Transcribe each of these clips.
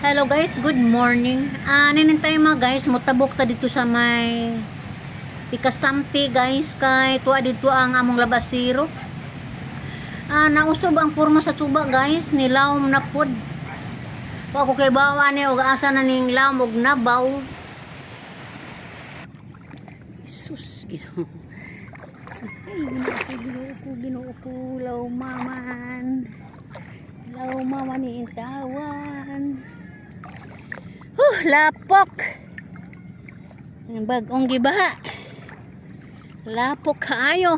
Hello guys, good morning. Ah, ninin tayo mga guys, mutabok ta dito sa may Pikastampi guys, kay tuwa dito ang among labasiro. Ah, nausob ang porma sa suba guys, nilawom na pod. Wa ko kay bawa ni og asa na ning lawom og nabaw. Jesus, Ginoo. Ay, Ginoo ko, Ginoo ko, Ginoo ko, lawmaman. Lawmaman ni intawan. Huh, lapok. Ang bagong gibaha. Lapok kaayo.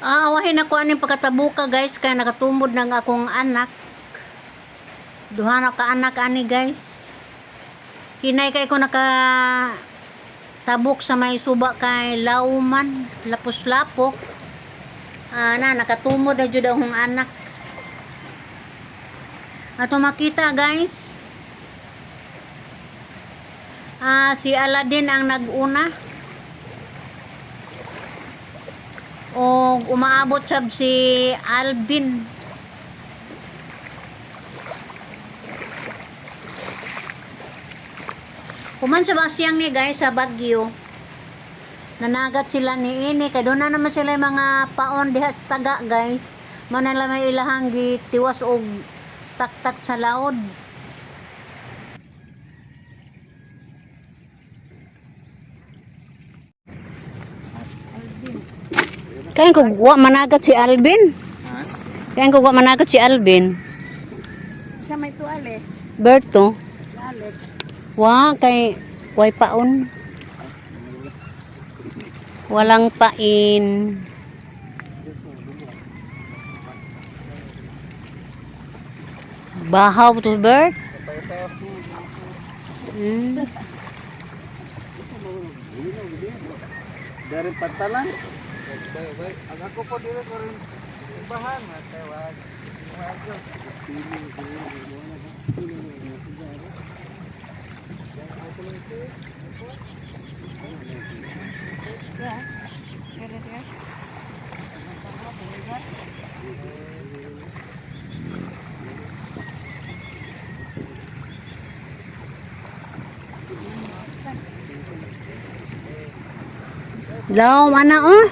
Aawahin ako aning pagkatabuka guys kaya nakatumod ng akong anak. Duha na ka anak ani guys. Hinay kay ko naka tabok sa may suba kay lauman, lapos-lapok. Ah, na nakatumod na jud akong anak. Ato makita guys. Ah, si Aladdin ang naguna. O umaabot sab si Alvin. Human sa siyang ni guys sa Baguio. Nanagat sila ni ini kay doon na naman sila yung mga paon diha sa taga guys. Mana lang may ilahang gitiwas og taktak sa laod. Kaya ko wa managat si Alvin. Kaya ko wa managat si Alvin. Sa may tuwale. Berto. Lalit. Wa kay way paon. Walang pain. Bahaw to Bert. Dari pantalan. Ang ako po dito ko rin simbahan. Laom ana oh.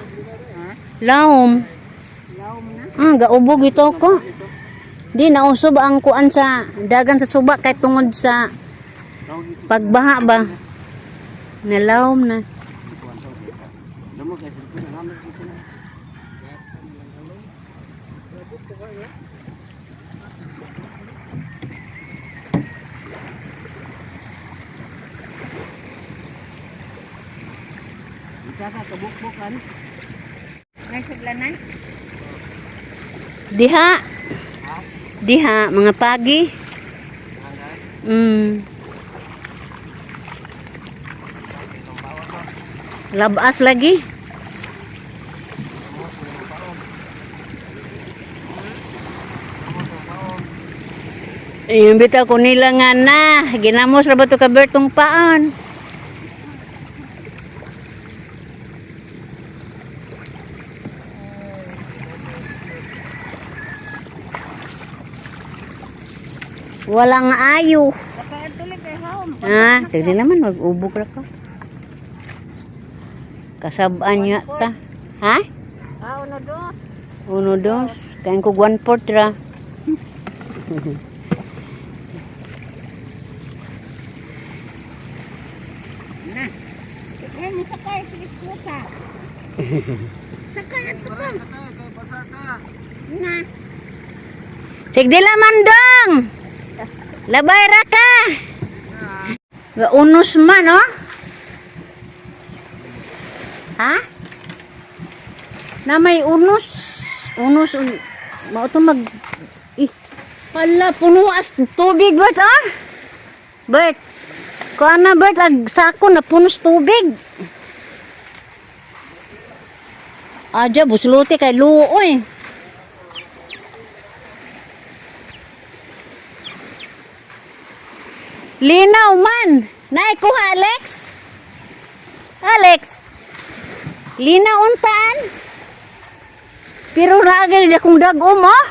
Laom. Laom na. Ah, gaubog ito ko. Di nausob ang kuan sa dagan sa suba kay tungod sa pagbaha ba. Nalawom na. Isa ka kabukbukan. May suglanan. Diha. Diha mga pagi. Labas lagi. Yung bitaw ko nila nga na. Ginamos ra ba to ka Bertong paan? Walang ayo. Kapag tuloy kay haom. Ha? Sige naman, mag-ubog ra ka. Kasabaan niya ta. Ha? Ah, uno dos. Uno, dos. Kain ko 1/4 ra. Na. Eh, mo sakay si esposa. Sakay ato ka. Na. Sige laman dong. Labay ra ka. Unos man, oh. Ha? Na may unos. Unos. Mao to mag... Ih. Hala, puno as tubig, Bert, ah. Bert, kuan na, Bert, ag sako na punos tubig. Adya, busluti kay luoy. Linaw man. Nay, kuha, Alex. Alex. Linaw untaan. Pero naagil akong dagom, oh.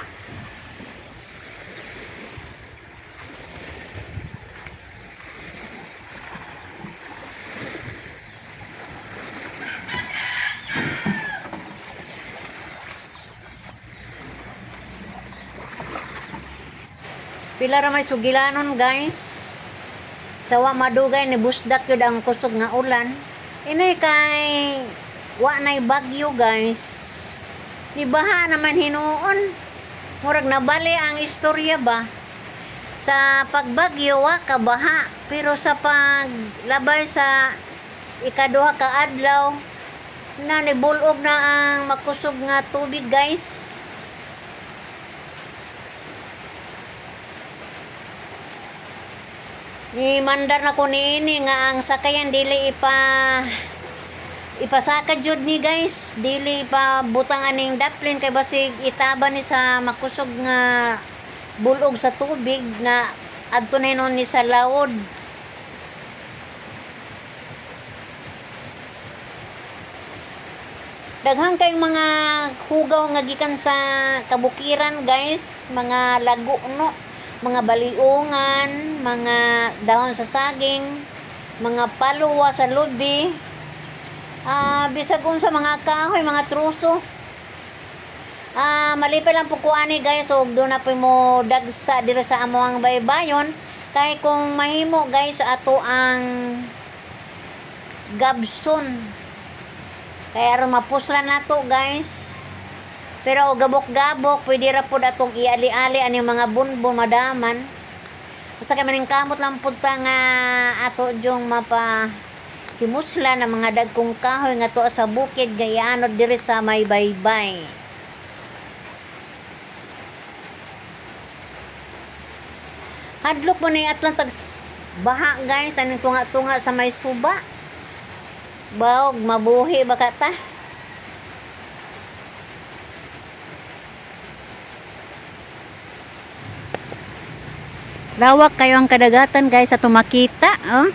Pila ra may sugilanon, guys. Sawa madugay ni busdak yun ang kusog nga ulan. Inay kay wa nay bagyo, guys. Ni baha naman hinuon. Murag nabali ang istorya ba? Sa pagbagyo wa ka baha, pero sa paglabay sa ikaduha ka adlaw na nibulog na ang makusog nga tubig, guys. Ni mandar na ko niini nga ang sakayan dili ipasaka jud ni, guys, dili ipa butang aning daplin kay basig itaba ni sa makusog nga bulog sa tubig na adto na hinuon ni sa lawod. Daghan kayong mga hugaw nga gikan sa kabukiran, guys, mga lago no, mga baliungan, mga dahon sa saging, mga paluwa sa lubi, bisag unsa mga kahoy, mga truso. Malipay lang po ko ani, guys, og doon na po mo dagsa diri sa amoang baybayon kay kung mahimo, guys, ato ang gabson. Kaya aron mapuslan nato, guys. Pero og gabok-gabok, pwede ra pod atong iali-ali ani mga bunbon madaman. Usa kay maning kamot lang pud ta nga ato jong mapa himusla na mga dagkong kahoy nga tuwa sa bukid nga ianod diri sa may baybay. Hadlok mo na yung atlang tag baha, guys, anong tunga-tunga sa may suba. Baog, mabuhi baka ta. Lawak kayo ang kadagatan, guys, sa tumakita, oh.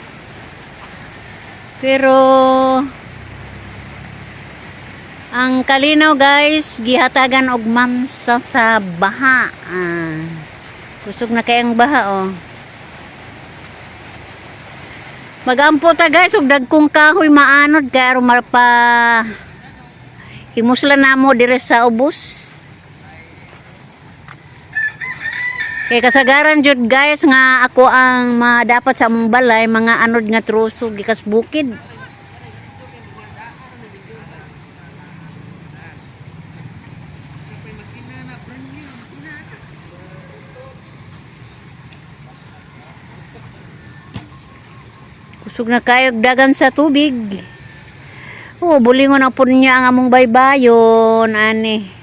Pero ang kalinaw, guys, gihatagan og mamsa sa baha. Kusog na kayang baha, oh. Magampo ta, guys, og dagkong kahoy maanod kay aron mapa himuslan namo dire sa ubos. Kay kasagaran jud, guys, nga ako ang madapat sa among balay mga anod nga truso gikas bukid. Kusog na kayo dagan sa tubig. Oh, bulingon ang po niya ang among baybayon, ani.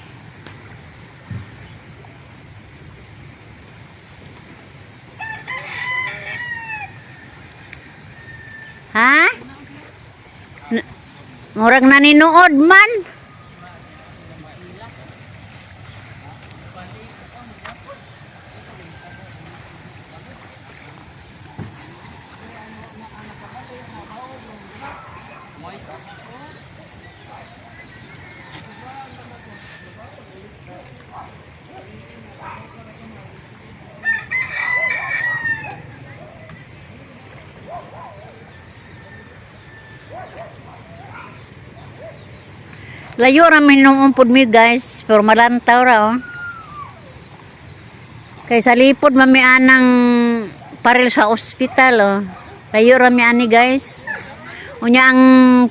Ha? Murag naninood man. Layo ra man nung mi, guys, pero malantaw ra oh. Kay sa lipod mami anang paril sa ospital oh. Layo ra mi ani, guys. Unya ang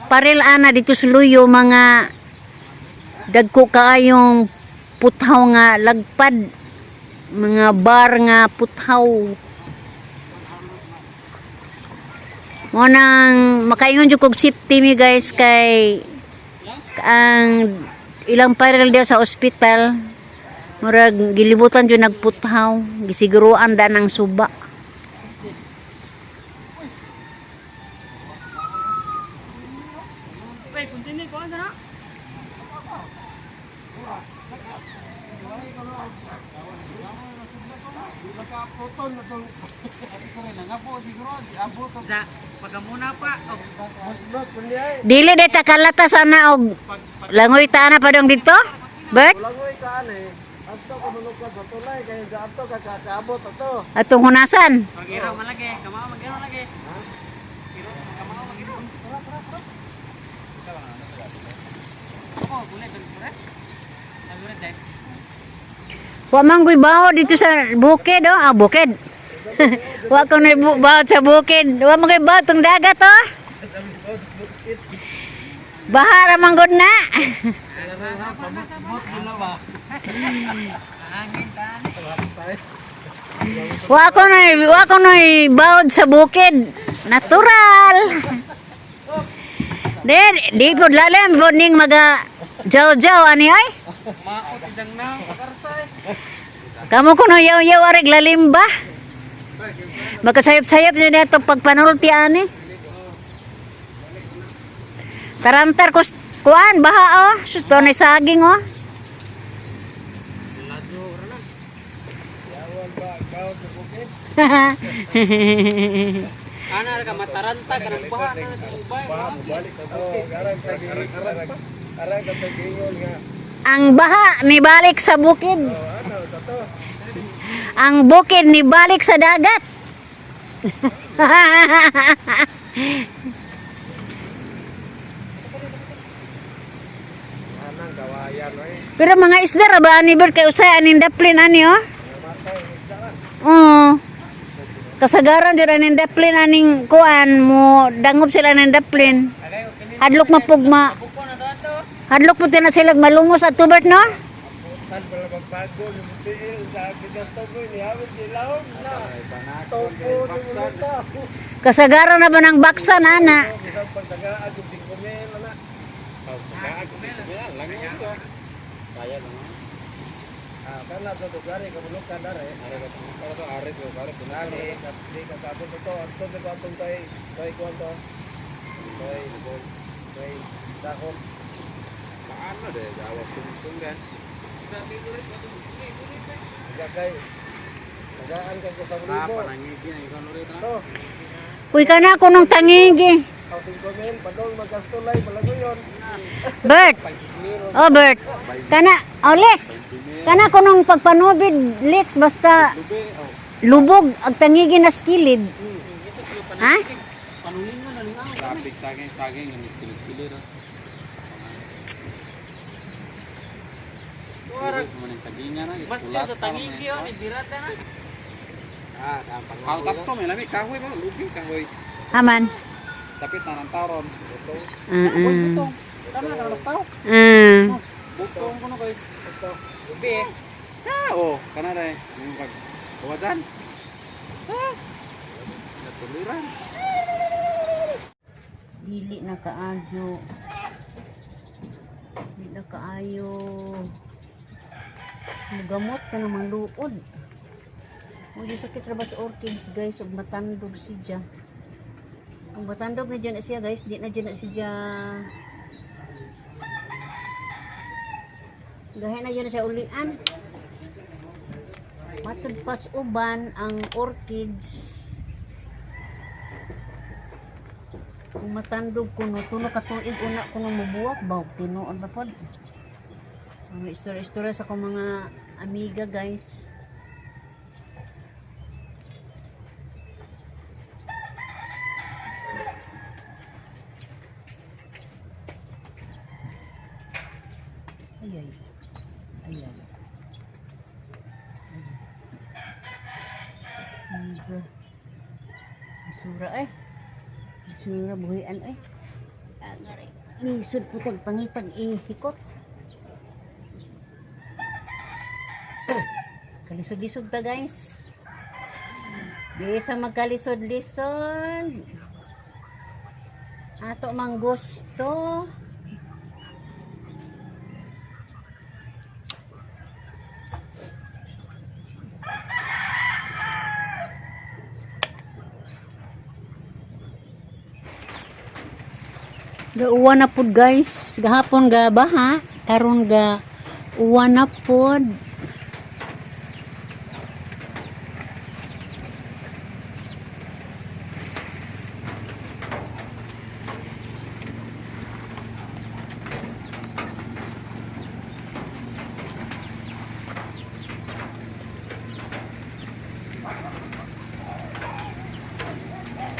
paril ana dito sa Luyo mga dagko kaayong puthaw nga lagpad, mga bar nga puthaw. Mo nang makaingon jud kog safety mi, guys, kay ang ilang paril diya sa ospital Murag gilibutan jud nagputhaw, gisiguruan da ng suba. Wait, continue ko na. Nakaputol na tong Za, pagamuna pa. muslot kundi ay. Dili day ta kalata sana og langoy ta na pa dong dito. Bert, Langoy ka ani. Adto ka manukad sa tulay kay adto ka kakaabot ato. atong hunasan. Pagiraw man lagi, kamao magiraw lagi. Kamao magiraw. Oh, gulay ben pure. Agure dek. Wa man goy baho dito sa bukid oh, ah bukid. Wa ko na baho sa bukid. Wa man goy baho tong dagat oh. Baha ra man gud na. Bot nila ba? Hangin tani. Wa ko na bawod sa bukid. Natural. Di, di po lalim po ning maga jaw-jaw ani ay. Maot idang na, karsay. Kamo kuno yaw-yaw arig lalim ba? Makasayop-sayop niya na pagpanulti ani. Tarantar kus kuan baha oh, susto na saging oh. Ladyo ra na. Yawan ba kaot sa bukid? Ana ra ka mataranta kanang baha na sa ubay. Balik sa bukid. Oh, arang tagi arang arang tagi nga. Ang baha nibalik sa bukid. Oh, ano sa to? Ang bukid nibalik sa dagat. Anang kawayan oy. Pero mga isda ra ba ani Bert kay usay aning daplin ani oh. Matay isda ra. Oo. Kasagaran jud aning daplin aning kuan mo dangop sila aning daplin. Hadlok mapugma. Buko na dato. Hadlok po na sila malungos at tubert no? Tan pala magbago ni tiil sa bigas to boy ni hawit silahom na. Topo ni multa. Kasagaran na ba ng baksan ana? Bisan pagtagaan og 5 mil ana. Pagtagaan og 5 mil lang ito. Kaya lang. Ah, kana to dugari ka mulukan dare. Are ka to ares ko kare kunali di ka kabot to adto sa atong tay tay kuan to. Tay tay dahon. Paano de gawa sungsung kan? Gagay. Tagaan ka ko sa libo. Panangigi na ikaw nuri na. To, Uy kana ko nung tangigi. ang 5 mil padong magkastulay palaguyon. Bert. Oh Bert. Kana oh Lex. Kana ko nung pagpanubid Lex basta lubog ang tangigi na skilid. Ha? Panulin mo na ning Traffic saging saging yung kilit-kilit. Warag Master sa tangigi oh, ni dirata na. Ah, dampang. Al kapto may lami kahoy ba lubi kahoy. Aman. Tapi tanang taron. Mm. Butong. Tama ka na tao. Butong kuno kay. Lubi. Ah, oh, kana dai. Yung kag kawajan. Ah. Natuluran. Dili na kaadyo. Dili na kaayo. Mugamot ka ng luod. Mo sakit ra ba sa orchids guys ug matandog siya. Ang matandog na dyan na siya guys, di na dyan na siya. Gahi na dyan na siya ulian. Matud pas uban ang orchids. Kung matandog kuno, tulo ka tuig una kuno mobuwak ba og tinuod ba pod. Ang istorya-istorya sa akong mga amiga guys. Ay ay. Ay ay. Amiga. Basura ay. Basura buhian ay. Agaray. Lisod putag pangitag ihikot. Kalisod-lisod ta guys. Bisa magkalisod-lisod. Ato mang gusto. Gauwan na pod, guys. Gahapon ga baha, karon ga uwan na pod.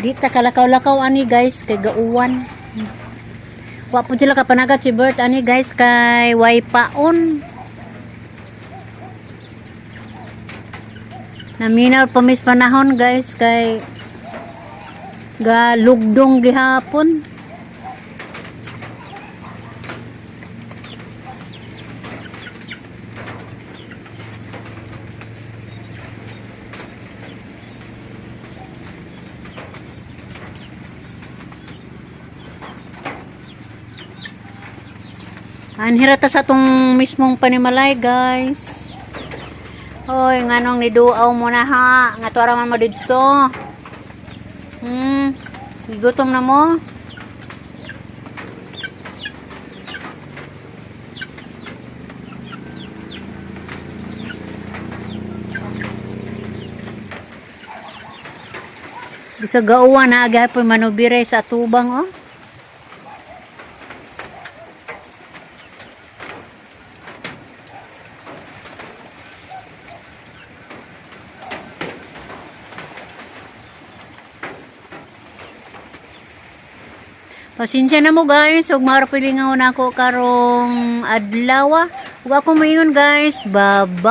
Di ta kalakaw-lakaw ani, guys, kay gauwan. Wa po sila kapanagat si Bert ani, guys, kay way paon. Naminaw pa mis panahon, guys, kay ga lugdong gihapon. Anhira ta sa atong mismong panimalay, guys. Hoy, nganong niduaw mo na ha? Nga tuara man mo didto. Gigutom na mo? Bisa gauwa na agay po manubire sa tubang oh. Pasensya na mo, guys, ug marapilingaw na ako karong adlaw. Ug ako moingon, guys, bye-bye.